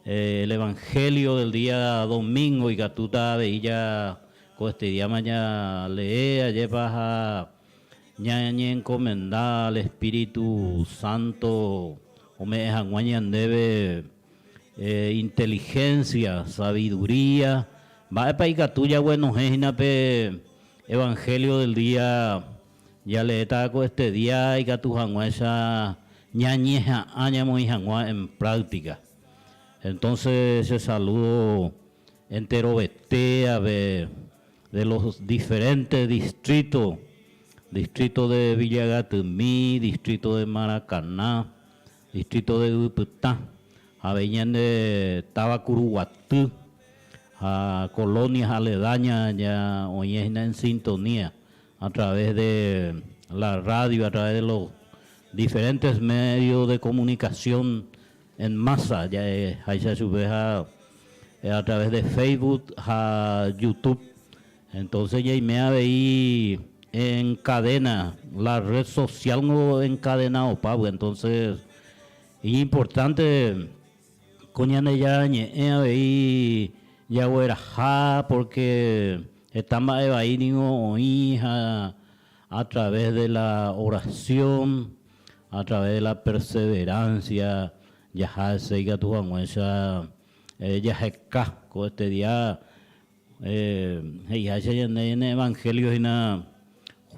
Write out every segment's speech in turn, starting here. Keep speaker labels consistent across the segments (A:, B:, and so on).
A: El Evangelio del día domingo ikatúta avei ja ko este díama jalee ajépa ha ñañeencomenda al Espíritu Santo ome'ẽ hag̃ua ñandéve inteligencia, sabiduría, mba'épa ikatu jaguenohẽ hína pe Evangelio del día jaleéta ko este día ikatu hag̃uáicha ñañeha'ã ñamoĩ hag̃ua en práctica. Entonces che saludo enterovete ave de los diferentes distritos, distrito de Villagatymi, distrito de Maracaná, distrito de Yvypytã, avei ñande táva Kuruguaty ha colonias aledañas ya oĩ hína en sintonía a través de la radio, a través de los diferentes medios de comunicación en masa ja'eháicha chupe ha a través de Facebook ha YouTube. Entonces ñaime avei en cadena, la red social ngo encadenadopa, entonces iñimportante ko Ñandejára Ñe'ẽ avei jagueraha porque heta mba'e vai ningo oĩ ha a través de la oración, a través de la perseverancia jaha hese ikatu hag̃uáicha jaheka ko este día he'iháicha ñande ñane evangelio hína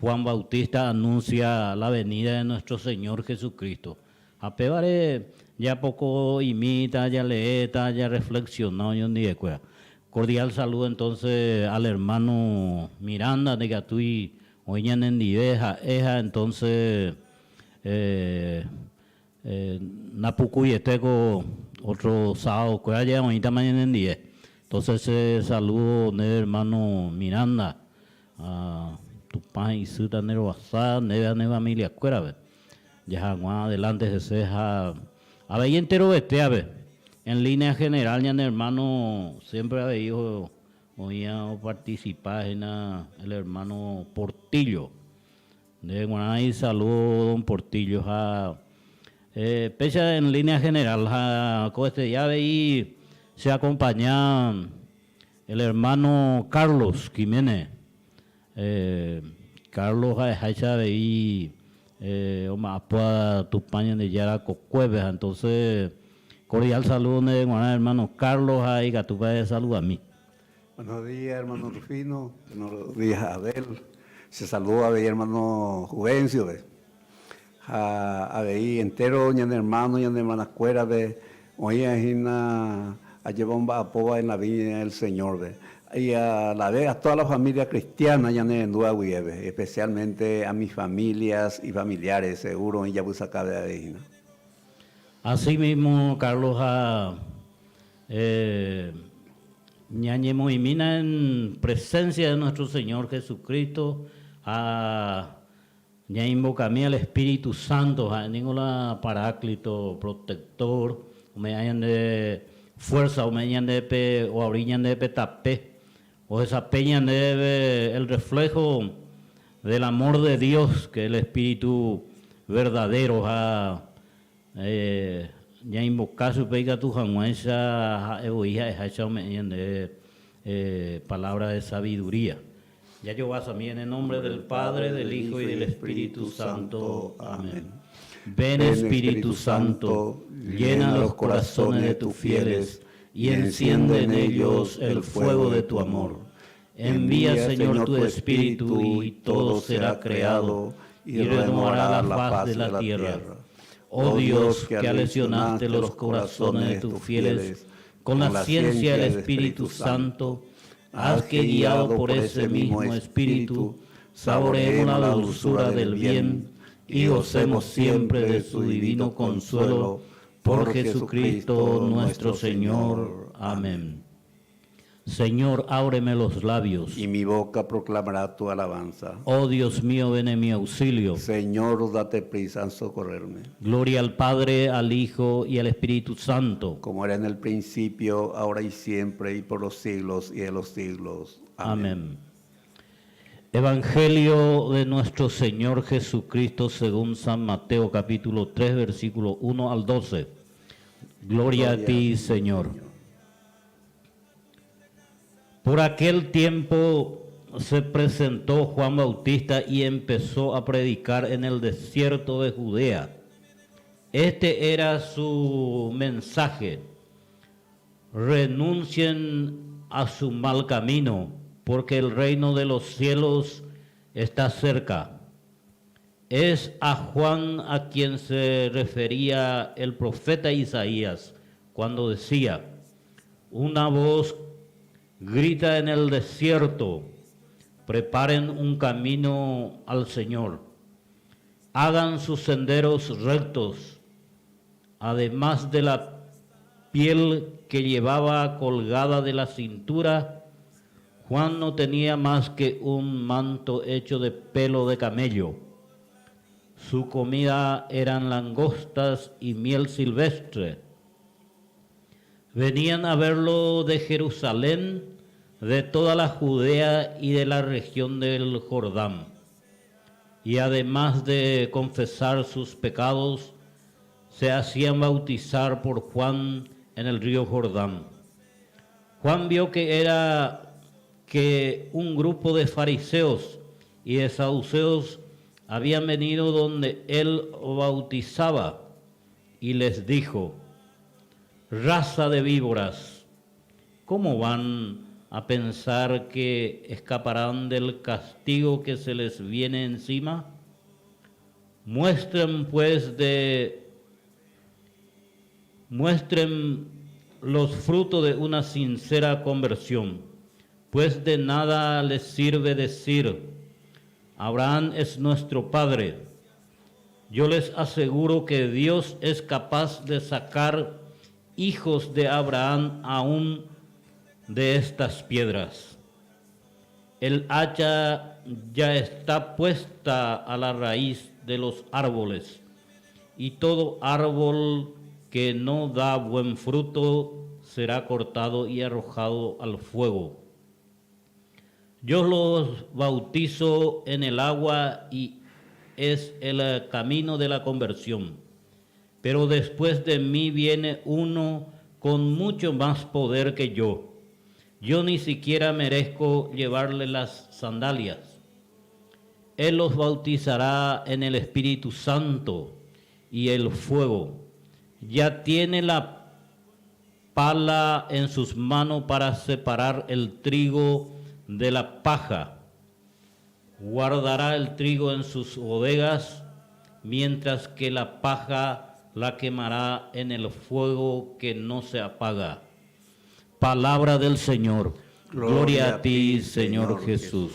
A: Juan Bautista anuncia la venida de nuestro Señor Jesucristo. Ha pévare japoko'imíta, jaleéta, jareflexiona oñondivekuéra. Cordial saludo entonces al hermano Miranda ndaikatúi oĩ ñanendive ha'e ha entonces napukuiete ko otro sábado kuéra ja oĩtama ñanendive. Entonces che saludo ndéve hermano Miranda ha Tupã isýta nde rovasa ndéve ha ne familia kuérape. Jaha hag̃ua adelante hese ha avei enterovetéape. En línea general ñane hermano siempre avei oĩva oparticipa hína el hermano Portillo. Ndéve g̃uarã isaludo don Portillo ha péicha en línea general ha ko este día avei che acompaña el hermano Carlos Giménez. Carlos ha'eháicha avei omba'apóva Tupã Ñandejára kokuépe ha entonces cordial saludo ndéve g̃uarã hermano Carlos ha ikatúpa esaludami.
B: Buenos días hermano Rufino, buenos días Abel, che saludo avei hermano Juvencio-pe ha avei entero ñane hermano, ñane hermana-kuérape oĩva hína ajépa omba'apóva en la viña del Señor-pe y a la vez a toda la familia cristiana ñanerendúva guive, especialmente a mis familias y familiares seguro oĩ japysakave avei hína.
A: Así mismo Carlos ha ñañemoĩmína en presencia de nuestro Señor Jesucristo ha ñainvocami al Espíritu Santo, ha'e ningo la Paráclito, protector, ome'ẽ ñande fuerza, ome'ẽ ñande pe, oabri ñande pe tape, ohesape ñandéve el reflejo del amor de Dios, que es el Espíritu verdadero ha Ñaimboka chupe ikatu hag̃uáicha ha'e voi ha'eháicha ome'ẽ ñandéve palabra de sabiduría. Jajovasamí en el nombre del Padre, del Hijo y del Espíritu Santo. Amén. Ven Espíritu Santo, llena los corazones de tus fieles y enciende en ellos el fuego de tu amor. Envía, Señor, tu Espíritu y todo será creado y renovará la faz de la tierra. Oh Dios, que alesionaste los corazones de tus fieles con la ciencia del Espíritu Santo, haz que guiado por ese mismo Espíritu, saboreemos la dulzura del bien y gocemos siempre de su divino consuelo por Jesucristo nuestro Señor. Amén. Señor, ábreme los labios.
B: Y mi boca proclamará tu alabanza.
A: Oh Dios mío, ven en mi auxilio.
B: Señor, date prisa en socorrerme.
A: Gloria al Padre, al Hijo y al Espíritu Santo.
B: Como era en el principio, ahora y siempre, y por los siglos y de los siglos.
A: Amén. Evangelio de nuestro Señor Jesucristo según San Mateo capítulo 3 versículo 1 al 12. Gloria a ti, Señor. Por aquel tiempo se presentó Juan Bautista y empezó a predicar en el desierto de Judea. Este era su mensaje. Renuncien a su mal camino, porque el reino de los cielos está cerca. Es a Juan a quien se refería el profeta Isaías cuando decía, una voz grita en el desierto, preparen un camino al Señor, hagan sus senderos rectos, además de la piel que llevaba colgada de la cintura, Juan no tenía más que un manto hecho de pelo de camello. Su comida eran langostas y miel silvestre. Venían a verlo de Jerusalén, de toda la Judea y de la región del Jordán. Y además de confesar sus pecados, se hacían bautizar por Juan en el río Jordán. Juan vio que era que un grupo de fariseos y de saduceos habían venido donde él bautizaba y les dijo, raza de víboras, ¿cómo van a pensar que escaparán del castigo que se les viene encima? Muestren pues de muestren los frutos de una sincera conversión, pues de nada les sirve decir, Abraham es nuestro padre. Yo les aseguro que Dios es capaz de sacar hijos de Abraham aún de estas piedras. El hacha ya está puesta a la raíz de los árboles, y todo árbol que no da buen fruto será cortado y arrojado al fuego. Yo los bautizo en el agua y es el camino de la conversión. Pero después de mí viene uno con mucho más poder que yo. Yo ni siquiera merezco llevarle las sandalias. Él los bautizará en el Espíritu Santo y el fuego. Ya tiene la pala en sus manos para separar el trigo de la paja. Guardará el trigo en sus bodegas, mientras que la paja la quemará en el fuego que no se apaga. Palabra del Señor. Gloria a ti, Señor Jesús.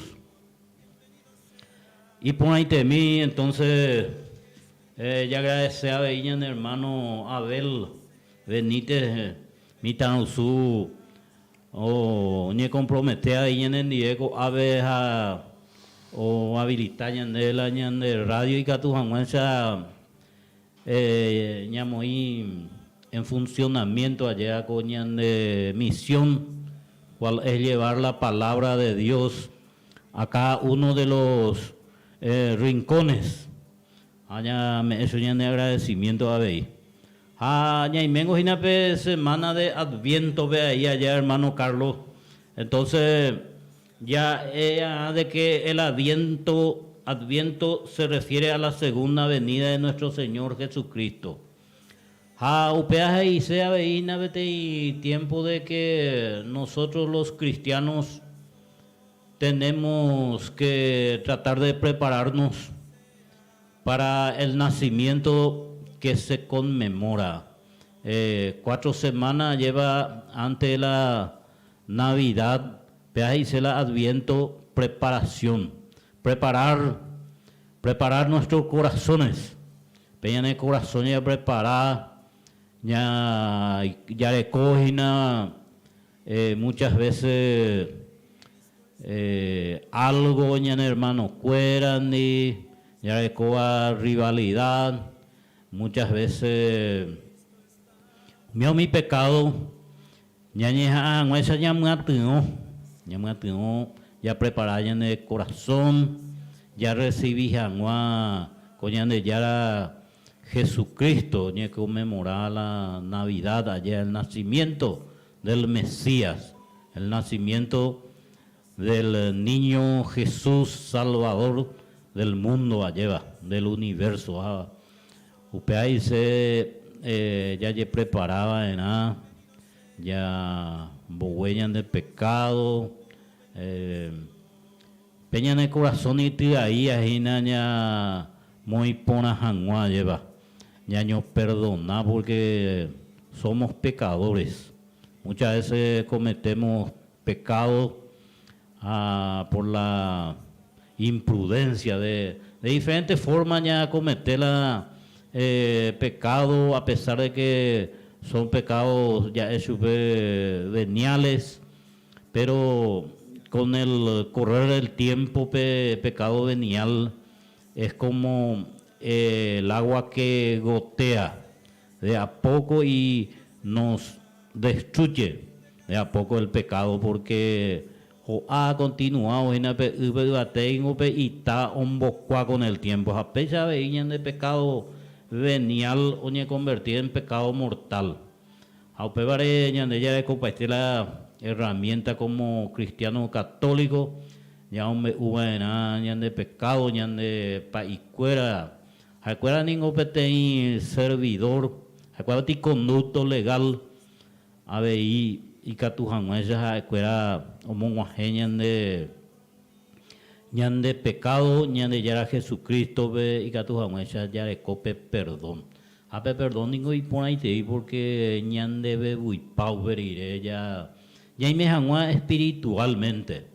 A: Iporãitemi, entonces, jagradece avei ñane hermano Abel Benítez mitãrusu oñekompromete avei ñanendive ko'ápe ha oaviliта ñande la ñande radio ikatu hag̃uáicha ñamoĩ en funcionamiento ajéva ko ñande misión, cual es llevar la palabra de Dios a cada uno de los rincones. Ha ñame'ẽ chupe ñane agradecimiento avei. Ha ñaiméngo hína pe semana de Adviento-pe ahí allá hermano Carlos. Entonces, ja'e de que el Adviento, Adviento se refiere a la segunda venida de nuestro Señor Jesucristo. Ha upéva he'ise avei hína peteĩ tiempo de que nosotros los cristianos tenemos que tratar de prepararnos para el nacimiento que se conmemora. 4 semanas lleva antes de la Navidad, péa he'ise la Adviento, preparación, preparar, preparar nuestros corazones. Pe ñane corazón japrepara, ña jareko hína muchas veces algo ñane hermano kuérandi, jarekóva rivalidad, muchas veces umi umi pecado ñañeha'ã hag̃uáicha ñamyatyrõ, ñamyatyrõ japrepara ñane corazón jarrecibi hag̃ua ko Ñandejára. Jesucristo oñekonmemora la Navidad aje el nacimiento del Mesías, el nacimiento del niño Jesús Salvador del mundo ajéva, del universo ha upéva he'ise jajeprepara va'erã jambogue ñande pecado, Pe ñane korasõ ityai hína ñamoĩ porã hag̃ua, ajépa, ñañoperdona porque somos pecadores. Muchas veces cometemos pecado ha por la imprudencia de de diferentes formas ñacomete la pecado a pesar de que son pecados ja'e chupe veniales. Pero con el correr del tiempo pe pecado venial es como el agua que gotea de a poco y nos destruye de a poco el pecado porque ho'a continuado hína pe ýpe yvate ningo pe ita ombokua con el tiempo ha péicha avei ñande pecado venial oñeconverti en pecado mortal. Ha upévare ñande jarekopaite la herramienta como cristiano católico ñamombe'u va'erã ñande pecado ñande pa'ikuéra. Ha'ekuéra ningo peteĩ servidor, ha'ekuéra peteĩ conducto legal avei ikatu hag̃uáicha ha'ekuéra omog̃uahẽ ñande ñande pecado Ñandejára Jesucristo-pe ikatu hag̃uáicha jareko pe perdón. Ha pe perdón ningo iporãitei pórke ñandevevuipa upe rire ñaime hag̃ua espiritualmente,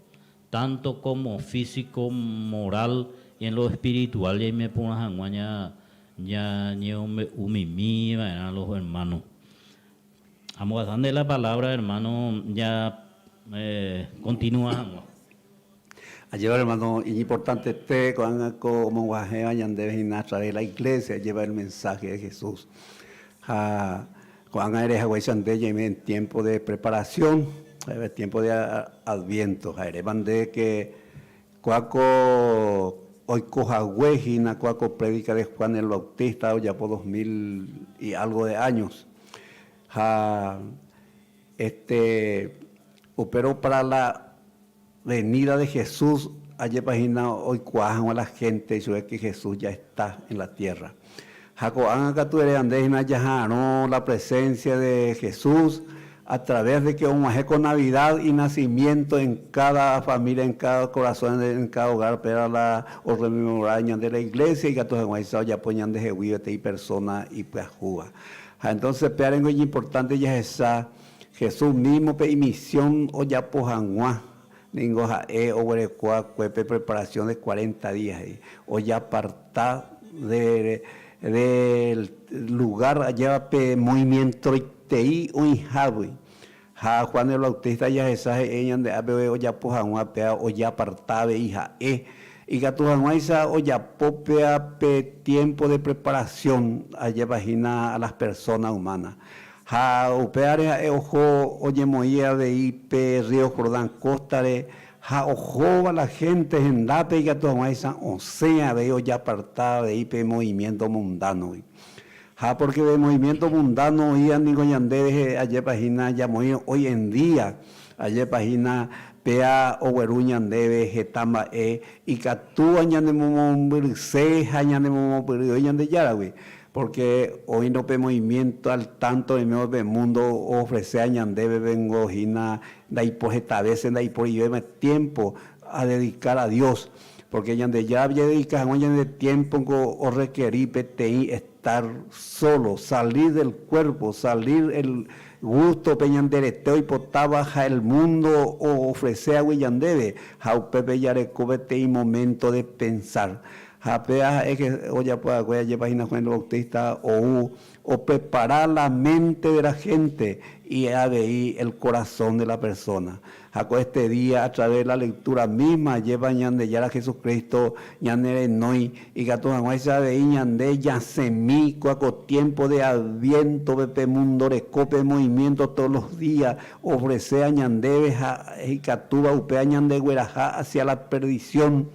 A: tanto como físico, moral y en lo espiritual ñaime porã hag̃ua ñañeombe'umimi va'erã los hermanos. Amohasa nde la palabra hermano ja continúa hag̃ua.
B: Ajépa hermano, iñimportantete ko'ág̃a ko omoguahẽva ñandéve hína a través de la iglesia ojeva el mensaje de Jesús. Ha ko'ág̃a ere haguéicha nde ñaime en tiempo de preparación, tiempo de adviento. Ha erépa nde que kóa ko oiko hague hína kóa ko prédica de Juan el Bautista ojapo 2000 y algo de años. Ha este upérõ para la Venida de Jesús, ajépa hína oikuaa hag̃ua la hénte ichupe ke Jesús ya está en la tierra. Ha ko'ág̃a katu ere ande hína jaha'arõ la presencia de Jesús a través de que og̃uahẽ ko Navidad y nacimiento en cada familia, en cada corazón, en cada hogar péva la orrememora ñande la iglesia ikatu hag̃uáicha ojapo ñandehegui peteĩ persona ipyahúva. Ha entonces péva ningo iñimportante jahecha Jesús mismo pe imisión ojapo hag̃ua ningo ha'e oguereko va'ekue pe preparación de cuarenta días he'i, ojaparta de del lugar ajéva pe movimientoitei oĩhágui. Ha Juan el Bautista jahecha he'i ñande ápe ojapo hag̃ua péva ojaparta avei ha'e, ikatu hag̃uáicha ojapo péva pe tiempo de preparación ajépa hína a las personas humanas. Ha upévare ha'e oho oñemoĩ avei pe rrío Jordán kóstare, ha ohóva la hénte hendápe ikatu hag̃uáicha osẽ avei ojaparta avei pe movimiénto mundánogui. Ha pórke pe movimiénto mundáno oĩva ningo ñande rehe ajépa hína jamoĩ hoy en día, ajépa hína péa ogueru ñandéve heta mba'e ikatúva ñanemomombyryse ha ñanemomopyry'ỹi Ñandejáragui. Pórke oĩrõ pe movimiento al tanto oimévo pe mundo oofresea ñandéve vengo hína ndaipo heta vése ndaiporivéma tiempo a dedicar a Dios. Pórke Ñandejára jadedika hag̃ua ñande tiempo-ngo orrekeri peteĩ estar solo, salir del cuerpo, salir el gusto pe ñande rete oipotáva ha el mundo oofreséagui ñandéve ha upépe jareko peteĩ momento de pensar. Ha péva ha'e que ojapo va'ekue ajépa hína Juan el Bautista ou oprepara la mente de la gente y avei el corazón de la persona. Ha ko este día a través de la lectura misma ajépa Ñandejára Jesucristo ñanerenói ikatu hag̃uáicha avei ñande jasẽmi kua ko tiempo de adviento-pe pe mundo rekópe movimiento todos los días ofrecea ñandéve ha ikatúva upéva ñandegueraha hacia la perdición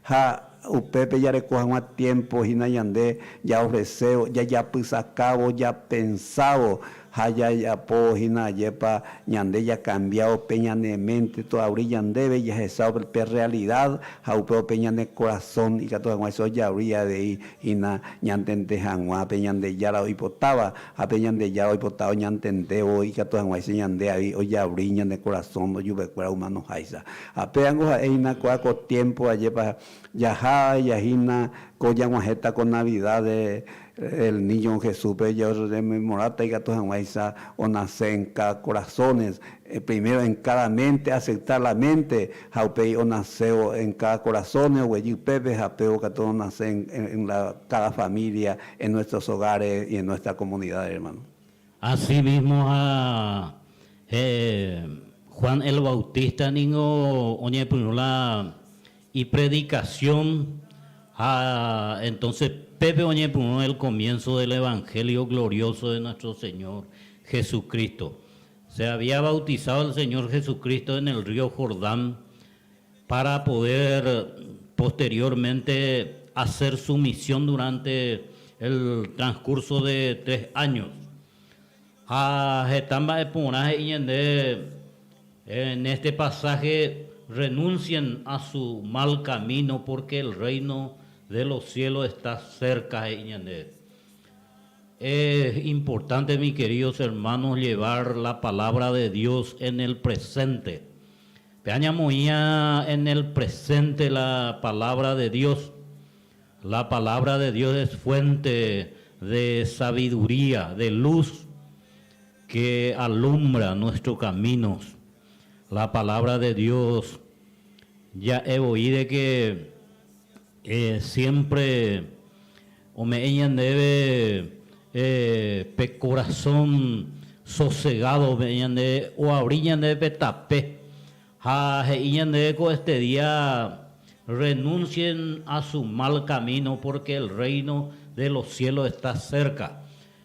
B: ha. Upépe jareko hag̃ua tiémpo hína ñande jaofresévo, jajapysakávo, japensávo ha jajapóvo hína ajépa ñande jakambiávo pe ñane ménte toavri ñandéve jahechávo pe rrealida ha upévo pe ñane korasõ ikatu hag̃uáicha ojeavri avei hína ñantende hag̃ua pe Ñandejára oipotáva ha pe Ñandejára oipotáva ñantendévo ikatu hag̃uáicha ñande avei ojeavri ñane korasõ ojupekuéra humanoháicha. Ha pévango ha'e hína kóa ko tiémpo ajépa jaha jahína ko jag̃uahẽta ko Navidad del Niño Jesús-pe jarrememoráta ikatu hag̃uáicha onase en cada corazones, primero en cada mente, aceptar la mente ha upéi onasévo en cada corazones oguejy pépe ha pévo katu onase en la cada familia, en nuestros hogares y en nuestra comunidad, hermano.
A: Así mismo ha Juan el Bautista ningo oñepyrũ la ipredicación ha entonces pépe oñepyrũ el comienzo del evangelio glorioso de nuestro Señor Jesucristo. Se había bautizado el Señor Jesucristo en el río Jordán para poder posteriormente hacer su misión durante el transcurso de tres años. Ha heta mba'e porã he'i ñande en este pasaje renuncien a su mal camino porque el reino de los cielos está cerca he'i ñande. Es importante, mis queridos hermanos, llevar la palabra de Dios en el presente. Pe añamoĩa en el presente la palabra de Dios. La palabra de Dios es fuente de sabiduría, de luz que alumbra nuestros caminos. La palabra de Dios ya he oído de que eh, siempre ome'ẽ ñandéve eh, pe corazón sosegado ome'ẽ ñandéve oabri ñandéve pe tape ha he'i ñandéve ko este día renuncien a su mal camino porque el reino de los cielos está cerca.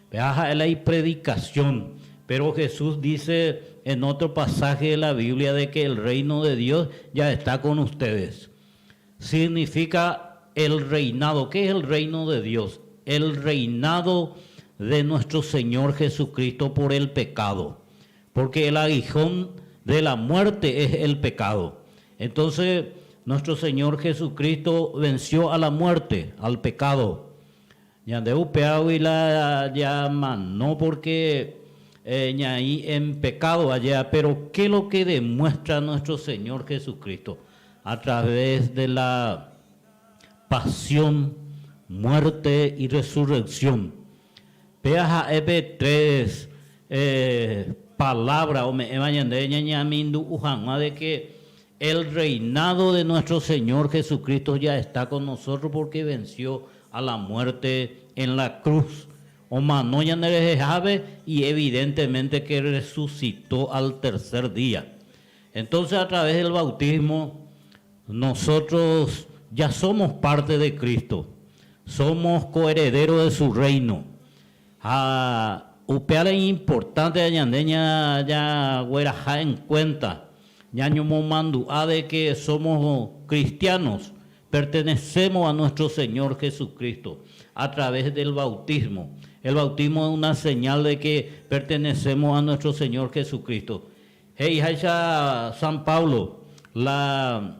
A: Péa ha'e la ipredicación. Pero Jesús dice en otro pasaje de la Biblia de que el reino de Dios ya está con ustedes. Significa el reinado. ¿Qué es el reino de Dios? El reinado de nuestro Señor Jesucristo por el pecado. Porque el aguijón de la muerte es el pecado. Entonces, nuestro Señor Jesucristo venció a la muerte, al pecado. Ñande upévagui la ñamano porque ñaĩ en pecado allá, pero ¿qué lo que demuestra nuestro Señor Jesucristo? A través de la pasión, muerte y resurrección. Péa ha'e pe tres palabra ome'ẽva ñande ñañamindu'u hag̃ua de que el reinado de nuestro Señor Jesucristo ya está con nosotros porque venció a la muerte en la cruz. Omano ñanderehehápe y evidentemente que resucitó al tercer día. Entonces a través del bautismo nosotros ya somos parte de Cristo, somos coherederos de su reino. Ha upéva importante ñande jagueraha en cuenta, ñañomomandu'a de que somos cristianos, pertenecemos a nuestro Señor Jesucristo a través del bautismo. El bautismo es una señal de que pertenecemos a nuestro Señor Jesucristo. He'iháicha San Pablo, la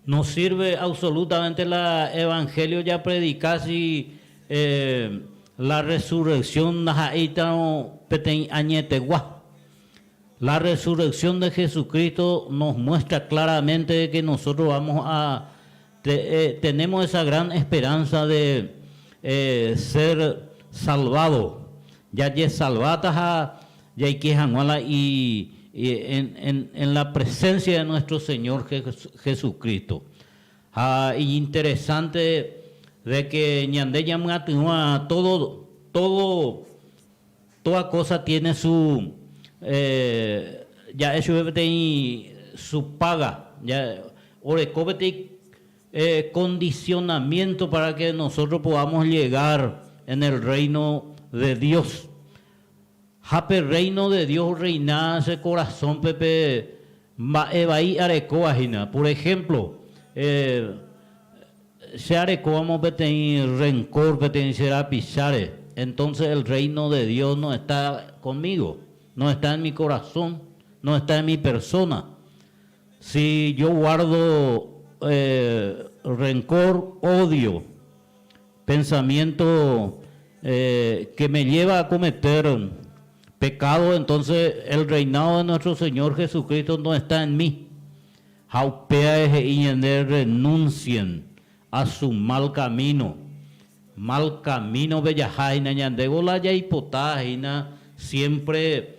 A: no sirve absolutamente la evangelio japredica si eh, la resurrección ndaha'éitarõ peteĩ añetegua. La resurrección de Jesucristo nos muestra claramente que nosotros vamos a te, eh, tenemos esa gran esperanza de eh, ser salvado. Jajesalváta ha jaike hag̃ua la y, en, en, en la presencia de nuestro Señor Jesucristo. Ha iñinteresante de que ñande ñamyatyrõ todo, todo, toda cosa tiene su eh, ja'e chupe peteĩ su paga, ya, oreko peteĩ eh, condicionamiento para que nosotros podamos llegar en el reino de Dios. Ha pe reino de Dios reina che corazón-pe pe mba'e vai arekóva hína. Por ejemplo, eh, Che arekóvamo peteĩ rencor peteĩ che rapicháre, entonces el reino de Dios no está conmigo, no está en mi corazón, no está en mi persona. Si yo guardo rencor, odio, pensamiento que me lleva a cometer pecado, entonces el reinado de nuestro Señor Jesucristo no está en mí. Ha upéva he'i ñande renuncien a su mal camino. Mal camino-pe jaha hína ñandévo la jaipota hína siempre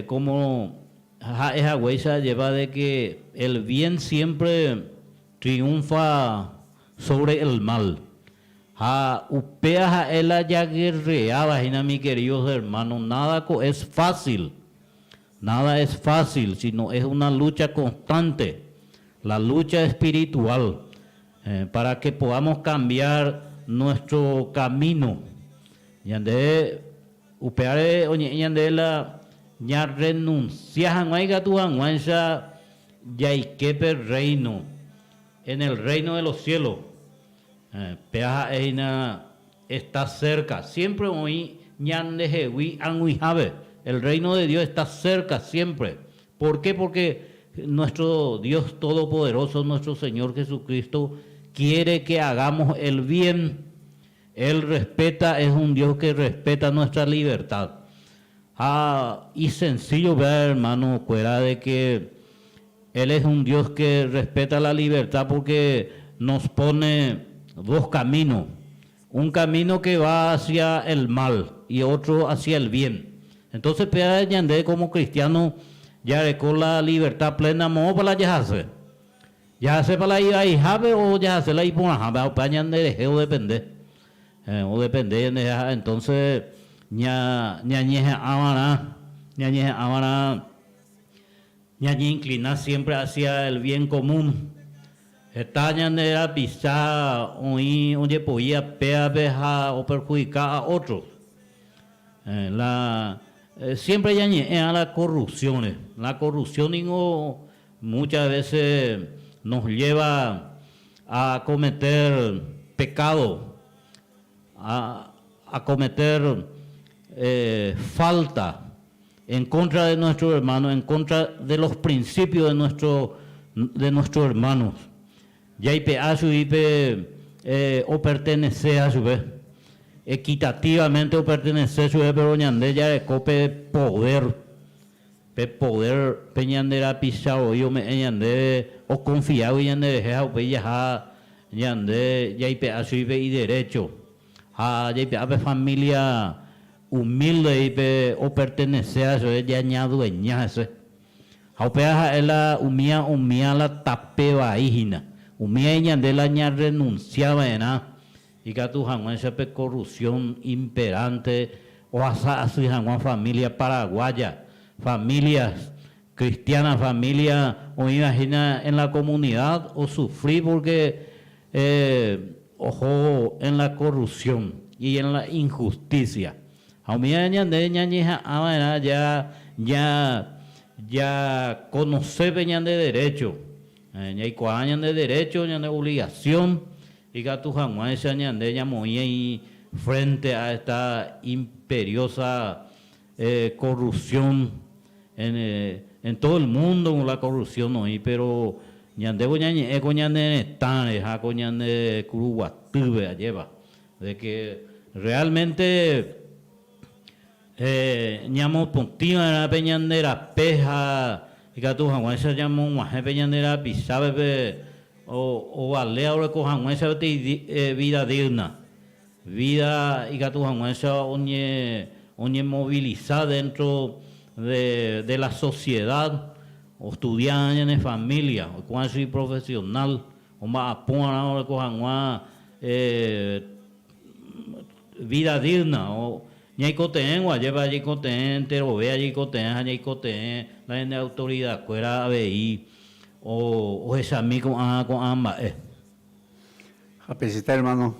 A: como ha'e haguéicha lleva de que el bien siempre triunfa sobre el mal. Ha upéva ha'e la jaguerreáva hína mi queridos hermanos, nada ko es fácil. Nada es fácil, sino es una lucha constante, la lucha espiritual, para que podamos cambiar nuestro camino. Ñande, upévare oñe'ẽ ñande la ñarrenuncia hag̃ua ikatu hag̃uáicha jaike pe reino, en el reino de los cielos. Péva ha'e hína está cerca, siempre oĩ ñandehegui ag̃uihápe. El reino de Dios está cerca siempre. ¿Por qué? Porque nuestro Dios Todopoderoso, nuestro Señor Jesucristo, quiere que hagamos el bien. Él respeta, es un Dios que respeta nuestra libertad. Ha isencillo ver, hermano, kuéra de que Él es un Dios que respeta la libertad porque nos pone dos caminos. Un camino que va hacia el mal y otro hacia el bien. Entonces, péva ñande como cristiano jareko la libertad plena moõpa la jahase. Jahasépa la ivaihápe o jahase la iporãhápe, ha upéva ñanderehe odepende. Odepende ñanderehe ha entonces ña ñañeha'ãva'erã, ñañeha'ãva'erã Ñañeinclina siempre hacia el bien común. Heta ñande rapicha oĩ ojepoía péape ha operhudika a otros. La siempre ñañe'ẽ a la corrupción-re. La corrupción ningo muchas veces nos lleva a cometer pecado, a cometer falta en contra de nuestro hermano, en contra de los principios de nuestro, de nuestro hermano. Jaipe'a chugui pe opertenecea chupe, equitativamente opertenece chupe, pero ñande jareko pe poder, pe poder pe ñande rapicha voi ome'ẽ ñandéve oconfiágui ñanderehe ha upéi jaha ñande jaipe'a chugui pe iderecho ha jaipe'a pe familia Humilde pe opertenecea chupe jañadueña hese. Ha upéva ha'e la umía umía la tape vai hína. Umía iñande la ñarrenuncia va'erã ikatu hag̃uáicha pe corrupción imperante ohasa asy hag̃ua familia paraguaya, familias cristianas, familia oĩva hína en la comunidad osufri porque Oho en la corrupción y en la injusticia. Ha umíva ñande ñañeha'ã va'erã ja ja jaconoce pe ñande derecho, ñaikuaa ñande derecho, ñande obligación, ikatu hag̃uáicha ñande ñamoĩ ahí frente a esta imperiosa corrupción en en todo el mundo la corrupción oĩ, pero ñandévo ñañe'ẽ ko ñane retãre ha ko ñane kuruguatýpe ajépa, de que realmente ñamopotĩ va'erã pe ñande rape ha ikatu hag̃uáicha ñamog̃uahẽ pe ñande rapichápe pe ovalea oreko hag̃uáicha peteĩ vida digna. Vida ikatu hag̃uáicha oñemovilisa dentro de la sociedad, ostudia ñane familia, oikuaa chugui profesional, omba'apo va'erã oreko hag̃ua vida digna, ñaikotevẽgua, ajépa jaikotevẽ enterove jaikotevẽ ha ñaikotevẽ la ñane autoridad kuéra avei ohechami ko'ã ko'ã mba'e.
B: Ha pechita hermano,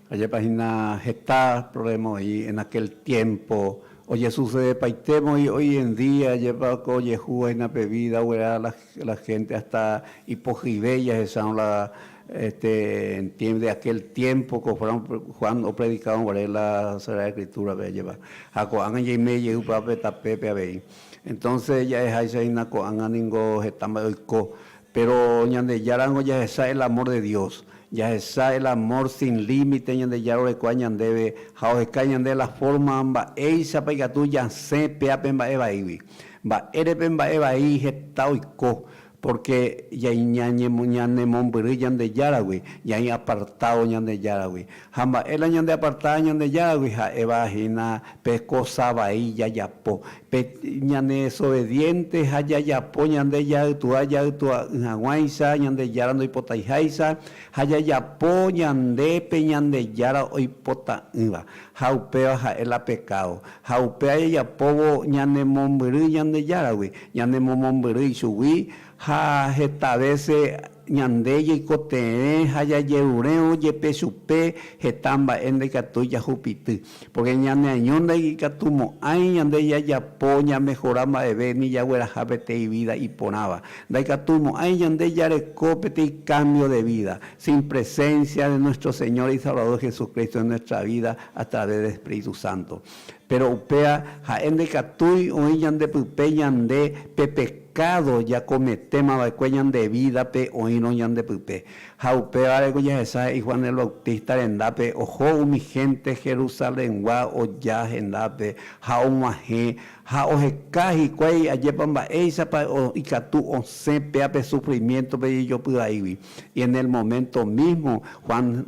B: ajépa hína heta problema oĩ en aquel tiempo, ojesucedepaitéma oĩ hoy en día, ajépa ko ojehúva hína pe vida ogueraha la gente hasta ipohyive jahechárõ la Este, de aquel tiempo ko Juan opredicárõ guare la Sagrada Escritura-pe ajépa. Ha ko'ág̃a jaime jey upéva pe tapépe avei. Entonces ja'eháicha hína ko'ág̃a ningo heta mba'e oiko. Pero Ñandejárango jahecha el amor de Dios. Jahecha el amor sin límite Ñandejára orekóva ñandéve ha oheka ñande la forma mba'éichapa ikatu jasẽ péape mba'e vaígui. Mba'ére pe mba'e vai heta oiko? Pórke ñanemombyry Ñandejáragui, ñaĩ apartádo Ñandejáragui. Ha mba'e la ñandeapartáva Ñandejáragui ha'éva hína pe kósa vai jajapo. Pe ñanedesobediénte ha jajapo ñande jaytua jaytua'ỹ hag̃uáicha Ñandejára ndoipotaiháicha ha jajapo ñande pe Ñandejára oipota'ỹva. Ha upéva ha'e la pekádo. Ha upéva jajapóvo ñanemombyry Ñandejáragui, ñanemomombyry ichugui ha heta vése ñande jaikotevẽ ha jajerurérõ jepe chupe heta mba'e ndaikatúi jahupity. Pórke ñaneaño ndaikatumo'ãi ñande jajapo ñamehora mba'eve ni jagueraha peteĩ vída iporãva. Ndaikatumo'ãi ñande jareko peteĩ kámbio de vída, sin presencia de nuestro Señor y Salvador Jesucristo en nuestra vida a través del Espíritu Santo. Péro upéva ha'e ndaikatúi oĩ ñande pype ñande pe pekádo jakometéma va'ekue ñande vídape oĩrõ ñande pype. Ha upévare ko jahecha he'i Juan el Bautista rendápe oho umi hénte Jerusalengua oja hendápe ha og̃uahẽ ha oheka hikuái ajépa mba'éichapa ikatu osẽ péa pe sufrimiéntope jejopy vaígui. Y en el momento mismo, Juan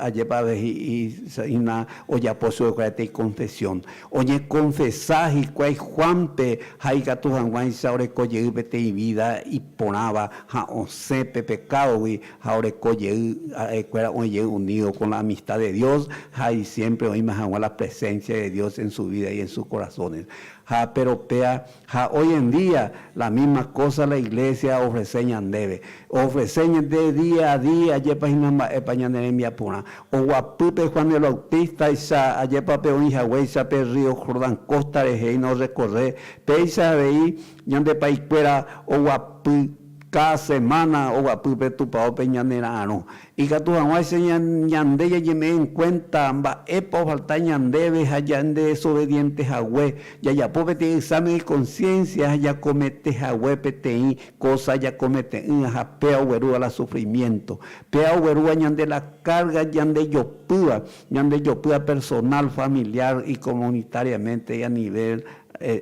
B: ajépa avei hína ojapo chupekuéra peteĩ confesión. Oñekonfesa hikuái Juánpe ha ikatu hag̃uáicha oreko jey peteĩ vida iporãva ha osẽ pe pekádogui ha oreko jey ha'ekuéra oĩ jey unido con la amistad de Dios ha y siempre oĩma hag̃ua la presencia de Dios en su vida y en sus corazones. Ha pero péa Ha hoy en día la misma cosa la iglesia ofrece ñandéve. Ofrece ñande día a día ajépa hína mba'épa ñane rembiaporã. Oguapy pe Juan el Bautista-icha ajépa pe oĩ haguéicha pe río Jordán costa rehe hína orrecorre, péicha avei ñande paikuéra oguapy káda semana oguapy pe tupaópe ñanera'arõ. Ikatu hag̃uáicha ñande jajeme'ẽ en cuenta mba'épa ofalta ñandéve ha ñandedesobediente hague, jajapo peteĩ examen de conciencia ha jakomete hague peteĩ cosa jakomete'ỹva ha péa oguerúva la sufrimiento. Péa oguerúva ñande la carga ñandejopýva, ñandejopýva personal, familiar y comunitariamente y a nivel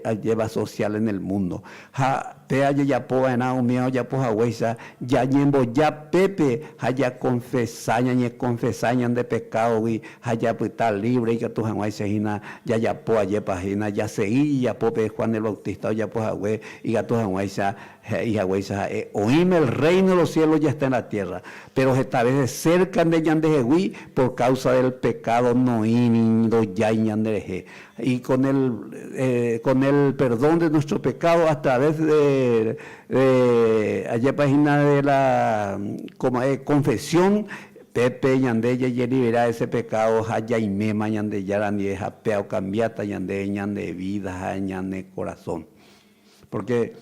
B: ajéva social en el mundo. Ha péa jajapo va'erã umíva ojapo haguéicha, jañemboja pépe ha jakonfesa, ñañekonfesa ñande pekádogui ha japyta libre ikatu hag̃uáicha hína jajapo ajépa hína, jasegi jajapo pe Juan el Bautista ojapo hague ikatu hag̃uáicha He'i haguéicha ha'e, Oĩme el reino de los cielos ya está en la tierra, pero heta veces cerca nde ñandehegui por causa del pecado noĩri ndojái ñanderehe. Y con el, con el perdón de nuestro pecado a través de, de ajépa hína de la como confesión, pépe ñande jajelibera ese pecado ha jaiméma Ñandejára ndive ha péa okambiáta ñande ñande vida ha ñane corazón. Pórke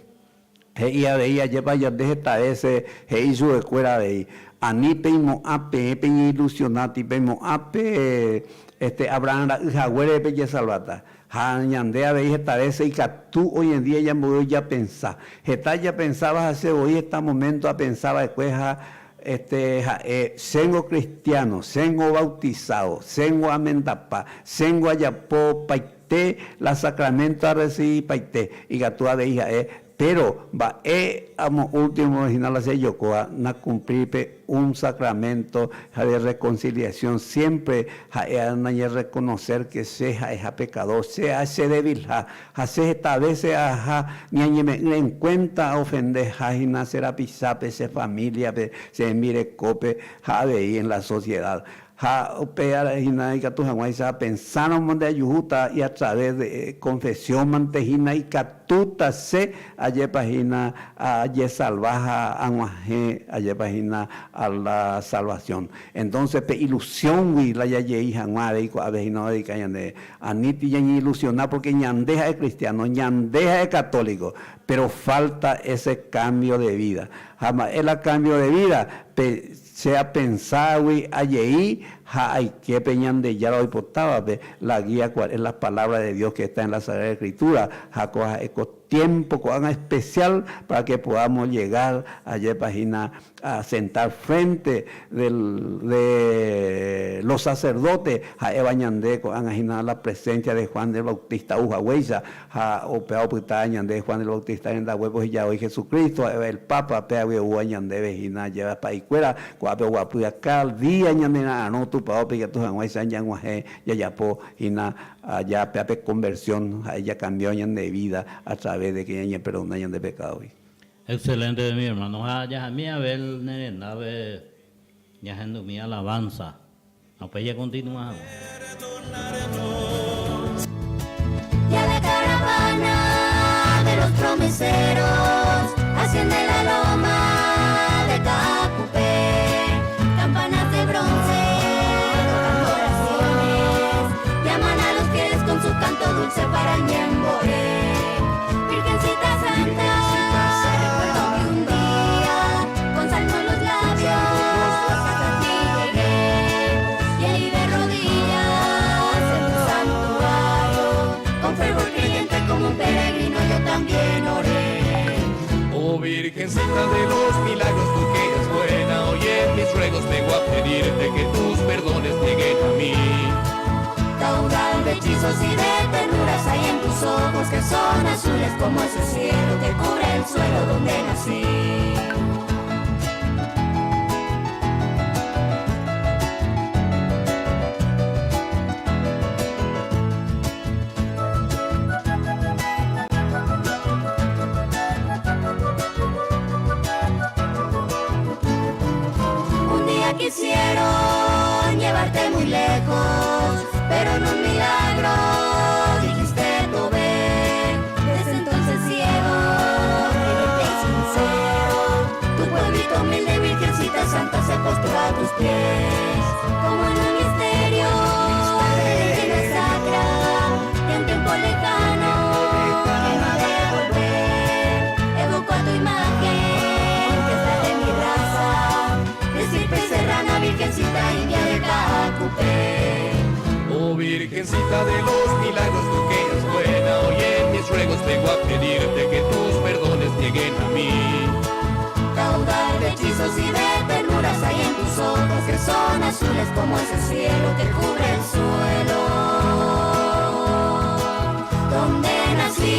B: he'i avei ajépa ñande heta vése he'i chupekuéra avei, Ani peimo'ã peẽ peñeilusionáti, peimo'ã pe este Abraham ra'y haguére pejesalváta. Ha ñande avei heta vése ikatu hoy en día ñamboyve japensa. Heta japensáva ha che voi heta moménto apensa va'ekue ha este ha'e, Chéngo cristiano, chéngo bautizado, chéngo amendapa, chéngo ajapo paite. Pe la sacramento arrecibipaite, ikatu avei ha'e, pero mba'e amo último hína la che jokóva, nakumplíri pe un sacramento ha de reconciliación siempre ha'e nañerreconocer que che ha'eha pecador, che ha che debilha, ha che heta veces aha ñañeme'ỹre en cuenta aofendeha hína che rapichápe, che familia-pe, che rembirekópe ha avei en la sociedad. Ha upe ára hína ikatu hag̃uáicha apensáramo nde ajuhúta y a través de confesión mante hína ikatúta che ajépa hína ajesalva ha ag̃uahẽ ajépa hína a la salvación. Entonces pe ilusióngui la jajei hag̃ua avei ko'ápe hína odedika ñandéve. Aníti ñañeilusiona porque ñande ha'e cristiano, ñande ha'e católico, pero falta ese cambio de vida. Ha mba'e la cambio de vida? Pe. Che apenságui ajei ha aike pe Ñandejára oipotávape, la guía cual es la palabra de Dios que está en la Sagrada Escritura, ha ko ha'e ko tiempo ko'ág̃a especial para que podamos llegar ajépa hína a sentar frente del de los sacerdotes ha'éva ñande ko'ág̃a hína la presencia de Juan el Bautista ou haguéicha ha upéva opyta ñande Juan el Bautista rendaguépe oheja voi Jesucristo ha'éva el Papa péagui oúva ñandéve hína ajéva pa'ikuéra ko'ápe oguapy káda día ñanera'arõ tupaópe ikatu hag̃uáicha ñag̃uahẽ jajapo hína aja péape conversión ha'e jakambiáva ñande vida a través de que ñañeperdona ñande pekádogui.
A: Excelente mi hermano ha jahami Abel ne rendápe ñahendumi alabanza ha upéi ñakontinua hag̃ua.
C: Ya la caravana de los promeseros asciende la loma de Caacupé, campanas de bronce tocando oraciones, llaman a los fieles con su canto dulce para Ñembo'e. Virgencita Santa, recuerdo que un día con salmo en los labios hasta ti llegué y ahí de rodillas en tu santuario, con fervor creyente como un peregrino yo también oré.
D: Oh Virgencita de los milagros, tú que eres buena, oye mis ruegos, vengo a pedirte que tus perdones lleguen a mí.
C: Caudal de hechizos y de ternuras hay en tus ojos que son azules como ese cielo que cubre el suelo donde nací. Un día quisieron llevarte muy lejos, pero en un milagro dijiste tú ven. Desde entonces ciego, creyente y sincero, tu pueblito humilde, Virgencita Santa, se postró a tus pies, como en un misterio de leyenda sacra, de un tiempo lejano que no ha de volver. Evoco a tu imagen, que es la de mi raza, de estirpe serrana, Virgencita india de Caacupé.
D: Oh Virgencita de los milagros, tú que eres buena, oye mis ruegos, vengo a pedirte que tus perdones lleguen a mí.
C: Caudal de hechizos y de ternuras hay en tus ojos que son azules como ese cielo que cubre el suelo donde nací.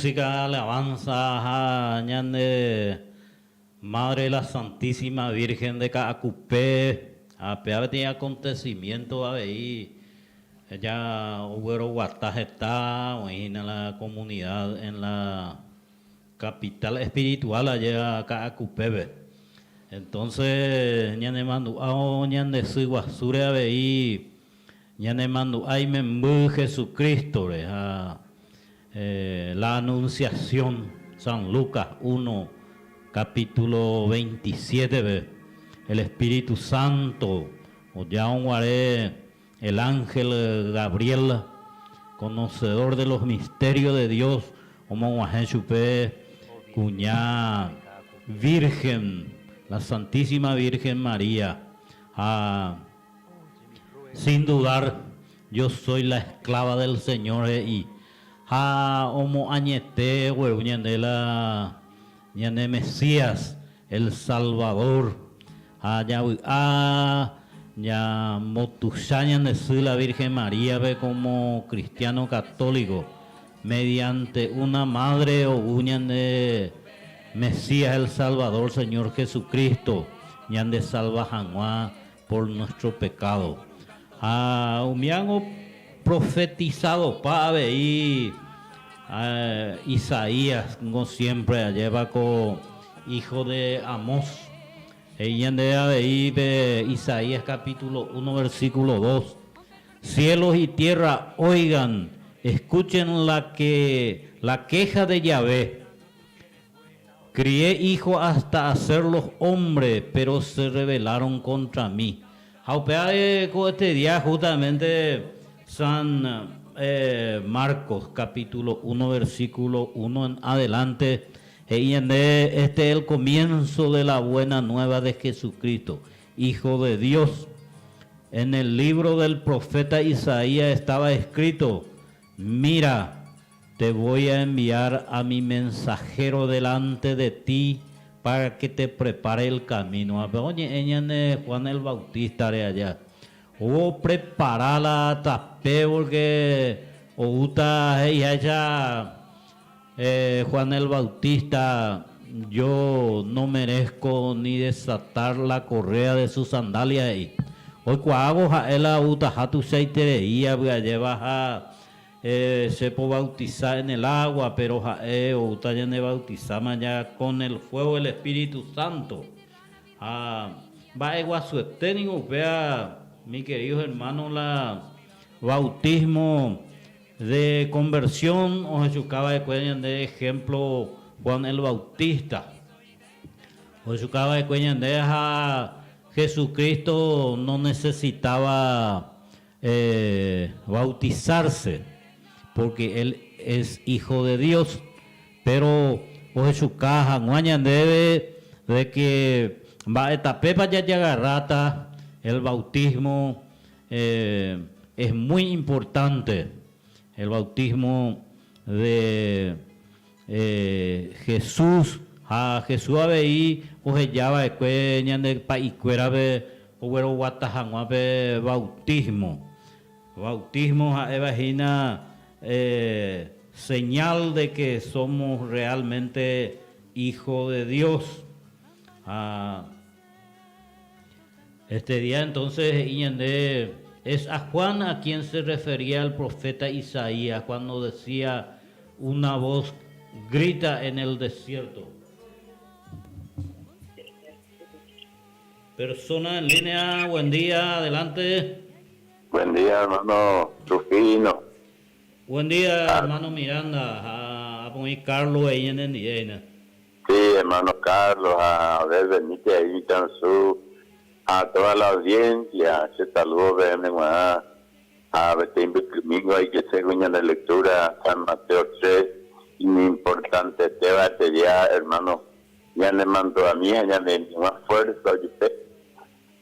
A: Música alabanza ha ñande Madre la Santísima Virgen de Ka'akupe ha péva peteĩ acontecimiento avei ja ogueroguata heta oĩ hína la comunidad en la capital espiritual ajéva Ka'akupépe. Entonces ñanemandu'ávo ñande sy guasúre avei ñanemandu'a imemby Jesucristo-re ha La Anunciación, San Lucas 1, capítulo 27-pe, el Espíritu Santo ojaõguare el ángel Gabriel, conocedor de los misterios de Dios, omog̃uahẽ chupe kuña Virgen, la Santísima Virgen María, ha sin dudar Yo soy la esclava del Señor he'i, ha omoañete ogueru ñande la ñane Mesías, el Salvador, ha javy'a ñambotuicha ñande sy la Virgen María-pe como cristiano católico, mediante una madre ou ñande Mesías, el Salvador, Señor Jesucristo, ñande salva hag̃ua por nuestro pecado. Ha umíango profetizadopa avei Isaías ngo siempre ajépa ko hijo de Amós. He'i ñande avei pe Isaías capítulo 1 versículo 2, Cielos y tierra oigan, escuchen la que la queja de Yahvé. Crié hijo hasta hacerlos hombre, pero se rebelaron contra mí. Ha upéva ko este día justamente San Marcos capítulo 1 versículo 1 en adelante he'i ñande este el comienzo de la buena nueva de Jesucristo, Hijo de Dios. En el libro del profeta Isaías estaba escrito, Mira, Te voy a enviar a mi mensajero delante de ti para que te prepare el camino. Ha pe oñe'ẽ ñane Juan el Bautista-re aja. Oprepara la tape porque oúta he'iháicha Juan el Bautista, Yo no merezco ni desatar la correa de sus sandalias he'i. Oikuaávo ha'e la outaha tuichaiterei avy'ajéva ha Che pobautiza en el agua, pero ha'e oúta ñanebautizáma ya con el fuego del Espíritu Santo. Ha mba'eguasuete ningo upéva, mi queridos hermanos, la bautismo de conversión ohechuka va'ekue ñande ejemplo Juan el Bautista. Ohechuka va'ekue ñande ha Jesucristo no necesitaba bautizarse, porque él es hijo de Dios, pero ohechuka hag̃ua ñandéve de que mba'e tapépa jajagarráta el bautismo es muy importante, el bautismo de Jesús ha Jesús avei oheja va'ekue ñande pa'ikuérape ogueroguata hag̃ua pe bautismo. Bautismo ha'éva hína señal de que somos realmente hijo de Dios. Ha este día entonces he'i ñande es a Juan a quien se refería el profeta Isaías cuando decía Una voz grita en el desierto. Persona en línea, buen día, adelante.
E: Buen día, hermano Rufino.
A: Buen día, hermano Miranda, ha apoĩ Carlos he'i ñanendive hína.
E: Sí, hermano Carlos, ha Abel Benítez ahí mitãrusu, ha toda la audiencia, che saludo peẽme g̃uarã. Ha peteĩ mbykymingo aikese ñande lectura San Mateo 3 iñimportantetéva eteria hermano ñane mandu'ami ha ñane ñuã fuerza ojupe.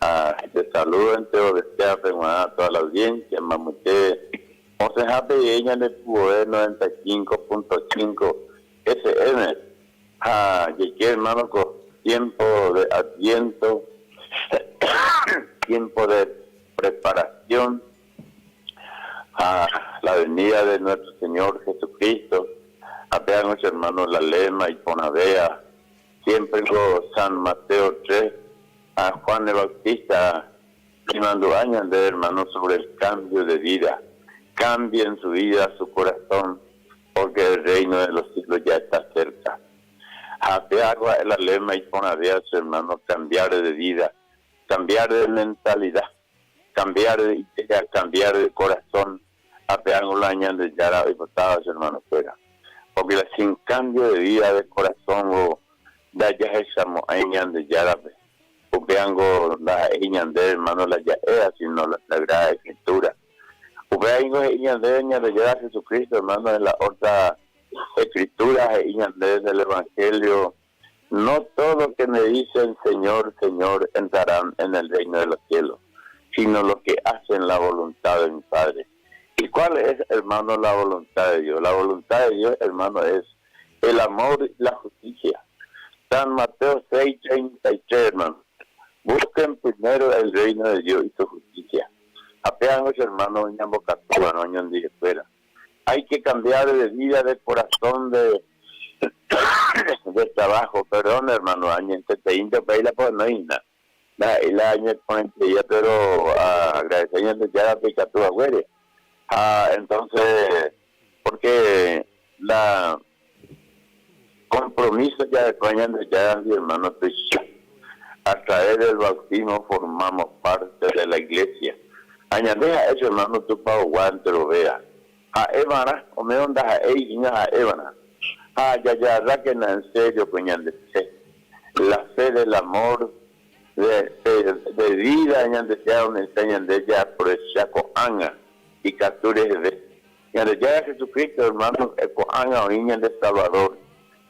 E: Ha che saludo enterovetévape g̃uarã toda la audiencia mamoite osẽhápe rire ñande pu'oe 95.5 FM. Ha jaike hermano ko tiempo de Adviento, tiempo de preparación a la venida de nuestro Señor Jesucristo. Ha péango che hermano la lema iporãvéa, siempre ko San Mateo 3 ha Juan el Bautista imandu'a ñande hermano sobre el cambio de vida. Cambien su vida, su corazón, porque el reino de los cielos ya está cerca. Ha péagua la lema iporãvéa che hermano, cambiar de vida, cambiar de mentalidad, cambiar de idea, cambiar de corazón. Ha péango la Ñandejára oipotáva che hermano-kuéra. Porque la sin cambio de vida, de corazón, o ndajahechamo'ãi Ñandejárape. Upéango ndaha'éi ñande hermano la ja'éva, sino la Sagrada Escritura. Upéva he'i ñandéve Ñandejára Jesucristo, hermano, en la otra Escritura he'i ñandéve del Evangelio, no todos que me dicen Señor, Señor entrarán en el reino de los cielos, sino los que hacen la voluntad de mi Padre. ¿Y cuál es, hermano, la voluntad de Dios? La voluntad de Dios, hermano, es el amor y la justicia. San Mateo 6:33, hermano. Busquen primero el reino de Dios y su justicia. Apean, hermano, no escuela. Hay que cambiar de vida, de corazón, de, de trabajo. Perdón, hermano, año pues no hay nada. La año pero agradecer ya la picatura güere. Ah, entonces, porque la compromiso ya de coña ya mi hermano a través del bautismo formamos parte de la iglesia. Añade a eso, hermano, tu pa guante lo vea. A Evana, o me onda a ella a Evana. Ah, ya ya, que en serio, coña de fe. La fe del amor de, de, de vida, ñande sea donde enseñan de ella por el anga y captures de ñande ya Jesucristo, hermano, anga o niña de Salvador.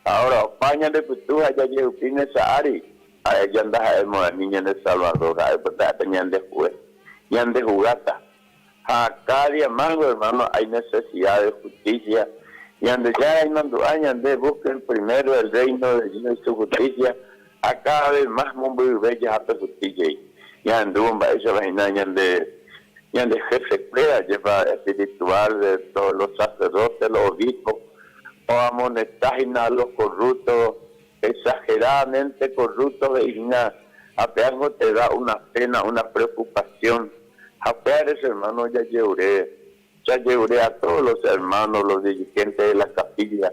E: Ahora, opaña de putuja ya lleupine saari, a ella anda a niña de Salvador, a ella de juez, ñande jugata. A cada día más, hermano, hay necesidad de justicia. Ñande ya hay ñande busquen primero el reino de Dios y su justicia. A cada vez más muy bella a justicia. Ñandu, esa vaina, ñande, ñande jefe crea, lleva espiritual de todos los sacerdotes, los obispos, o amonestajen a los corruptos, exageradamente corruptos, y a te da una pena, una preocupación. A hermano, ya lleuré, ya lleuré a todos los hermanos, los dirigentes de la capilla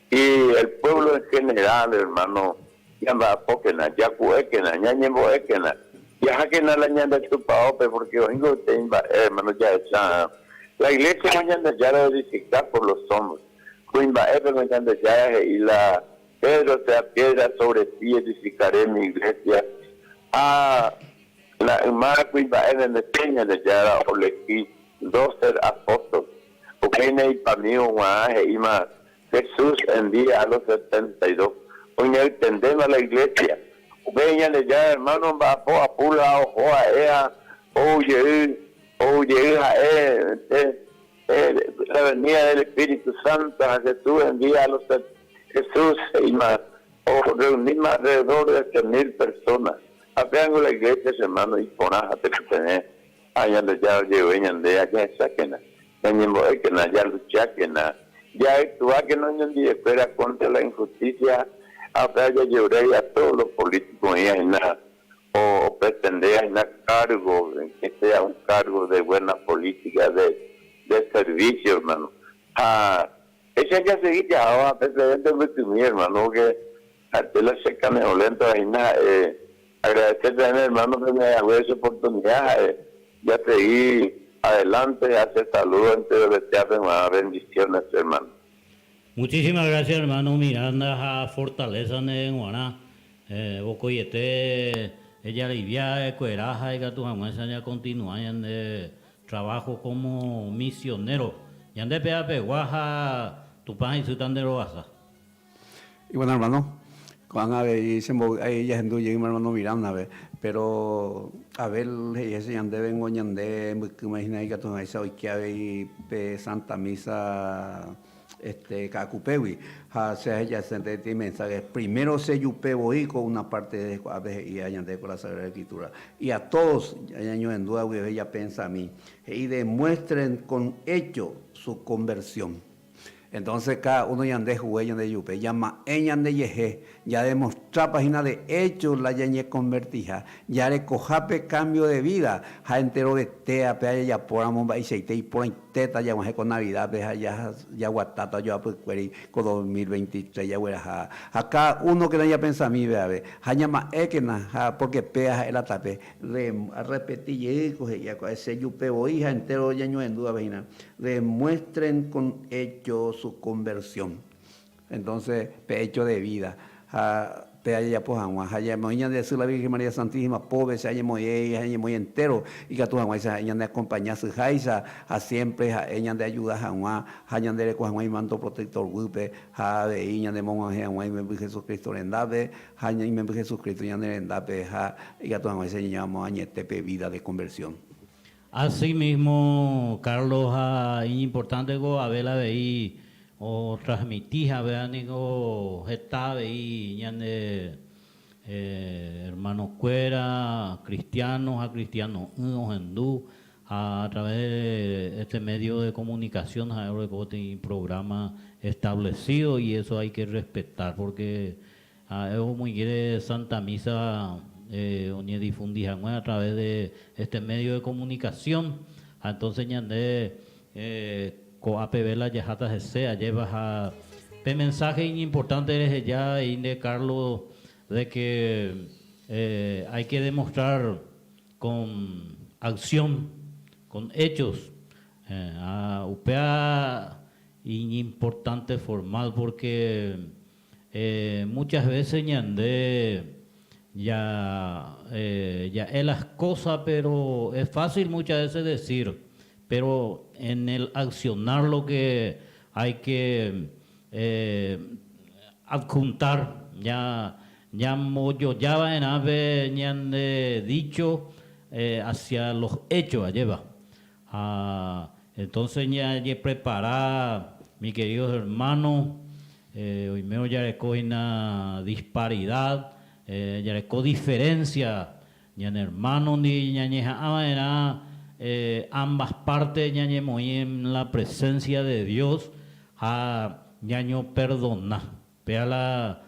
E: y el pueblo en general, hermano, ya va pokena, ya cuequena, ya ñemboequena, ya jaquena la ñanda chupaope, porque oingo hermano, ya está. La iglesia mañana ya la edificar por los hombres. mañana ya y la Pedro sea piedra sobre ti edificaré mi iglesia. Ah, la hermana en peña de ya oleki 12 apóstoles. Ukene y pamio ima Jesús envía a los 72. Hoy entendemos a la iglesia. Upeña de ya hermano va a apula ojo a ea oye oye eh, eh, la venida del Espíritu Santo a Jesús envía a los Jesús y más o reunir alrededor de 8.000 personas. Apeango la iglesia, hermano, y ponaja te tener. Allá de ya llevo de allá saquen. Ya que na ya lucha que na ya actúa que no ñandi espera contra la injusticia. A ya llevaré a todos los políticos y na o, pretender a cargo, que sea un cargo de buena política, de, de servicio, hermano. Ah, ese ya seguir ya ahora, presidente mi hermano, que ante la seca neolento, ahí nada, agradecer también, hermano, que me hago esa oportunidad, ya seguí adelante, hacer saludos entre de bendiciones, hermano.
A: Muchísimas gracias, hermano Miranda, a Fortaleza en Guaná, eh, Bocoyete, ella alivia, Cueraja, y tu ya continúa en trabajo como misionero. Y ande pea peguaja, tu pan y su de roasa.
B: Y bueno, hermano, cuando a ver, ahí ya hermano Miranda, pero a ver, ese ñande vengo ñande, imagina que tu hoy que a Santa Misa este Cacupewi, ha se ya se mensaje. Primero se yupe con una parte de a veces y ñande con la Sagrada Escritura. Y a todos, año en duda, ya pensa a mí, y demuestren con hecho su conversión. Entonces cada uno ñande jugue ñande jupe, ñama'ẽ ñande jehe, jademostrápa hína de hecho la ñañekonvertiha, jarekoha pe cambio de vida ha enterovetéa pe jajapóramo mba'eichaite iporãitéta jaguahẽ ko Navidad-pe ha jaguatáta ojoapykuéri ko 2023 jagueraha. Ha cada uno kena ñapensami ave ha ñama'ẽkena ha porque péa ha'e la tape. Arrepeti jey ko he'i va'ekue che jupe voi ha entéro ñañohendu ave hína. Demuestren con hecho su conversión. Entonces, pe hecho de vida ha pe ajejapo hag̃ua. Ha ñamoĩ ñande sy la Virgen María Santísima pópe, che añemoĩéi ha añemoĩ entero ikatu hag̃uáicha ha'e ñane acompaña syháicha ha siempre ha'e ñande ayuda hag̃ua ha ñande reko hag̃ua imanto protector guýpe ha avei ñane mog̃uahẽ hag̃ua imemby Jesucristo rendápe ha imemby Jesucristo ñane rendápe ha ikatu hag̃uáicha ñañoamoañete pe vida de conversión.
A: Así mismo Carlos ha iñimportante ko Abel avei otransmiti ha niko heta avei ñande hermano kuéra cristiano ha cristiano'ỹ ohendu ha a través de este medio de comunicación ha'e oreko peteĩ programa establecido y eso hay que respetar porque Ha'e omoingére Santa Misa oñedifundi hag̃ua a través de este medio de comunicación. Ha entonces ñande ko'ápeve la jaháta hese ajépa ha pe mensaje iñimportante reheja he'i nde Carlos de que hay que demostrar con acción, con hechos. Ha upéva iñimportante formal porque Muchas veces ñande ya ja'e las cosas pero es fácil muchas veces decir, pero en el accionar lo que hay que adjuntar, ñambojoja va'erã pe ñande dicho hacia los hechos, ajépa. Ha entonces ñajeprepara, mi queridos hermanos, oimérõ jareko hína disparidad, jareko diferencia ñane hermano-ndi, ñañeha'ã va'erã ambas partes ñañemoĩ en la presencia de Dios ha ñañoperdona. Péa la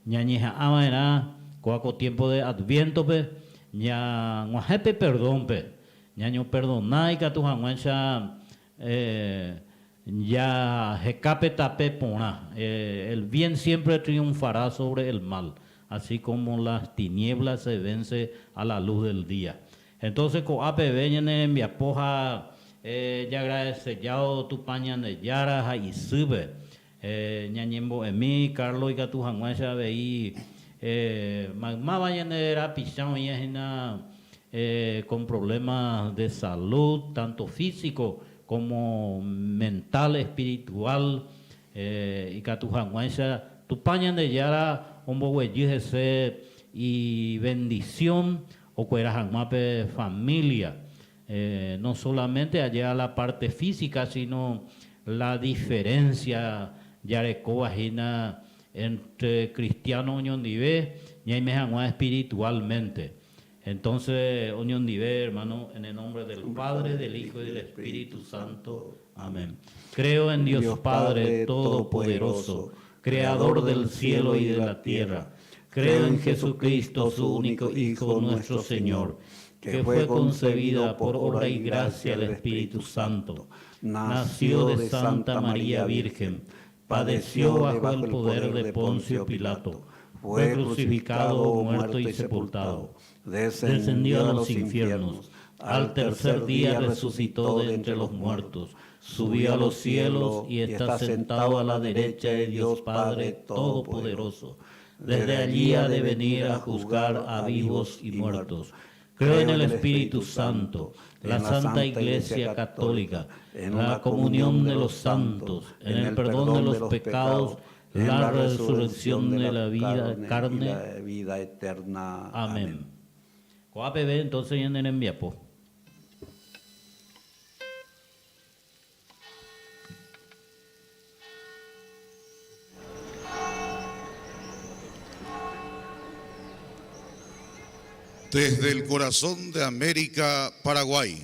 A: ñañeha'ã va'erã kóva ko tiempo de Adviento-pe, ñag̃uahẽ pe perdón-pe, ñañoperdona ikatu hag̃uáicha jaheka pe tape porã. El bien siempre triunfará sobre el mal, así como las tinieblas se vence a la luz del día. Entonces ko'a peve ñane rembiapo ha jagradecejávo Tupã Ñandejára ha isýpe. Ñañembo'emi, Carlos ikatu hag̃uáicha avei maymáva ñande rapicha oĩva hína con problemas de salud, tanto físico como mental, espiritual, ikatu hag̃uáicha Tupã Ñandejára omboguejy hese ibendición okuera hag̃ua pe familia. No solamente aje la parte física sino la diferencia jarekóva hína entre cristiano oñondive ñaime hag̃ua espiritualmente. Entonces oñondive hermano en el nombre del Padre, del Hijo y del Espíritu Santo. Amén. Creo en Dios Padre Todopoderoso, Creador del cielo y de la tierra. Creo en Jesucristo, su único Hijo, nuestro Señor, que fue concebida por obra y gracia del Espíritu Santo. Nació de Santa María Virgen, padeció bajo el poder de Poncio Pilato, fue crucificado, muerto y sepultado, descendió a los infiernos, al tercer día resucitó de entre los muertos, subió a los cielos y está sentado a la derecha de Dios Padre Todopoderoso. Desde allí ha de venir a juzgar a vivos y muertos. Creo en el Espíritu Santo, la Santa Iglesia Católica, en la comunión de los santos, en el perdón de los pecados, la resurrección de la vida carne y
B: la vida eterna.
A: Amén. Ko'a peve entonces ñane rembiapo.
F: Desde el corazón de América, Paraguay.